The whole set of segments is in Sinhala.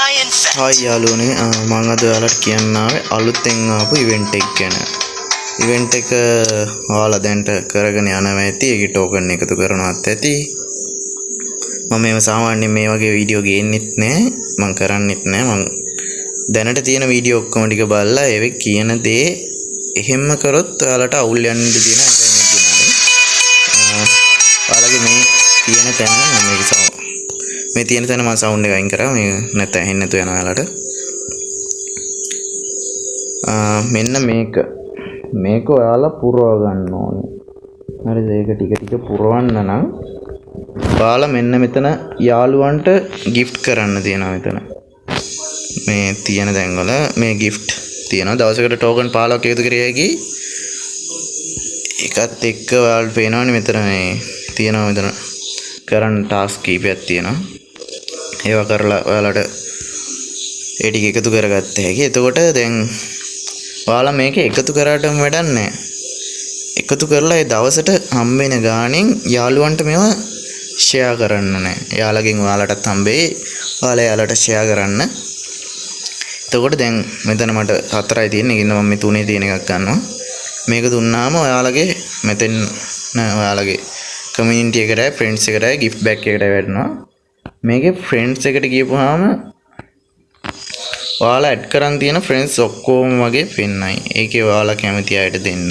Infect. හායි යාළුවනේ, මං අද ඔයාලට කියන්න ආවේ අලුතෙන් ආපු ඉවෙන්ට් එක ගැන. ඉවෙන්ට් එක ඔයාලා දැන්ට කරගෙන යනවා ඇති. ඒකේ ටෝකන් එකතු කරනවත් ඇති. මම මේව සාමාන්‍යයෙන් මේ වගේ වීඩියෝ ගේන්නෙත් නෑ. මං කරන්නෙත් නෑ. මං දැනට තියෙන වීඩියෝ ඔක්කොම ටික බලලා ඒවේ කියන දේ එහෙම්ම කරොත් ඔයාලට අවුල් යන්න ඉඩ තියෙනවා. ඒකයි මේ ගෙනාවේ. ඔයාලගේ මේ තියෙන තැන මම මේක මේ තියෙන තැන මම සවුන්ඩ් එක අයින් කරා. මේ නැත්නම් ඇහෙන්නේ නැතුව යනවා ඔයාලට. මෙන්න මේක. මේක ඔයාලා පුරව ගන්න ඕනේ. හරිද? ඒක ටික ටික පුරවන්න නම් ඔයාලා මෙන්න මෙතන යාළුවන්ට ගිෆ්ට් කරන්න තියෙනවා මෙතන. මේ තියෙන තැන්වල මේ ගිෆ්ට් තියෙනවා. දවසකට ටෝකන් 15ක් එකතු කරිය හැකි. ඒකත් එක්ක ඔයාලට පේනවනේ මෙතන මේ තියෙනවා, මෙතන කරන්න ටාස්ක් කීපයක් තියෙනවා. ඒවා කරලා ඔයාලට ඒ ටික එකතු කරගත්ත හැකි. එතකොට දැන් ඔයාලා මේක එකතු කරාටම වැඩක් නැහැ. එකතු කරලා ඒ දවසට හම්බ වෙන ගාණෙන් යාළුවන්ට මේවා ෂෙයා කරන්න ඕනේ. එයාලගෙන් ඔයාලටත් හම්බෙයි. ඔයාලා එයාලට ෂෙයා කරන්න. එතකොට දැන් මෙතන මට හතරයි තියෙන්නේ. ඒකින්ද මම මේ තුනේ තියෙන එකක් ගන්නවා. මේක දුන්නාම ඔයාලගේ මෙතෙන් නෑ, ඔයාලගේ කමියුනිටි එකටයි, ෆ්‍රෙන්ඩ්ස් එකටයි, ගිෆ්ට් බෑග් එකටයි වැටෙනවා. මේකේ ෆ්‍රෙන්ඩ්ස් එකට ගියපුවාම ඔයාලා ඇඩ් කරන් තියෙන ෆ්‍රෙන්ඩ්ස් ඔක්කොම වගේ පෙන්නයි. ඒකේ ඔයාලා කැමති අයට දෙන්න.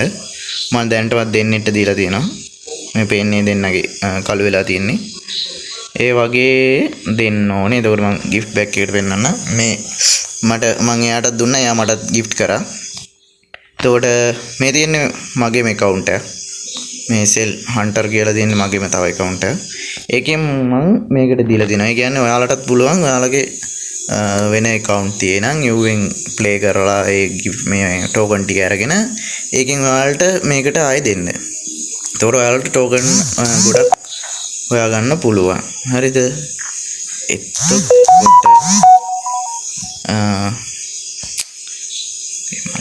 මම දැනටමත් දෙන්නෙක්ට දීලා තියෙනවා. මේ පේන්නේ දෙන්නගේ කළු වෙලා තියෙන්නේ. ඒ වගේ දෙන්න ඕනේ. එතකොට මං ගිෆ්ට් බෑග් එකට පෙන්නන්න. මේ මට මං එයාටත් දුන්නා. එයා මටත් ගිෆ්ට් කරා. එතකොට මේ තියෙන්නේ මගේම ඇකවුන්ට් එක. මේ සෙල් හන්ටර් කියලා තියෙන්නේ මගේම තව ඇකවුන්ට් එක. ඒකෙන් මං මේකට දීලා තියෙනවා. ඒ කියන්නේ ඔයාලටත් පුළුවන් ඔයාලගේ වෙන ඇකවුන්ට් තියෙනම් යුවෙන් ප්ලේ කරලා ඒ ගිෆ්ට් මේ ටෝකන් ටික අරගෙන ඒකෙන් ඔයාලට මේකට ආයෙ දෙන්න. එතකොට ඔයාලට ටෝකන් ගොඩක් හොයාගන්න පුළුවන්. හරිද? එතකොට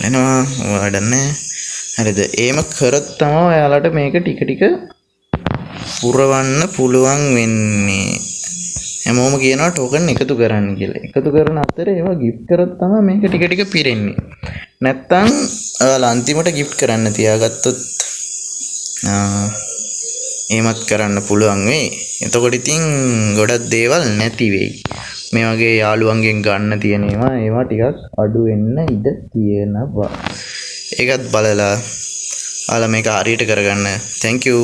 මලනවා වැඩක් නෑ. හරිද? එහෙම කරොත් තමයි ඔයාලට මේක ටික ටික පුරවන්න පුළුවන් වෙන්නේ. හැමෝම කියනවා ටෝකන් එකතු කරන්න කියලා. එකතු කරන අතරේ ඒවා ගිෆ්ට් කරොත් තමයි මේක ටික ටික පිරෙන්නේ. නැත්තම් ඔයාලා අන්තිමට ගිෆ්ට් කරන්න තියාගත්තොත් එහෙමත් කරන්න පුළුවන් වෙයි. එතකොට ඉතින් ගොඩක් දේවල් නැති වෙයි. මේ වගේ යාළුවන්ගෙන් ගන්න තියෙන ඒවා ඒවා ටිකක් අඩු වෙන්න ඉඩ තියෙනවා. ඒකත් බලලා ඔයාලා මේක හරියට කරගන්න. Thank you.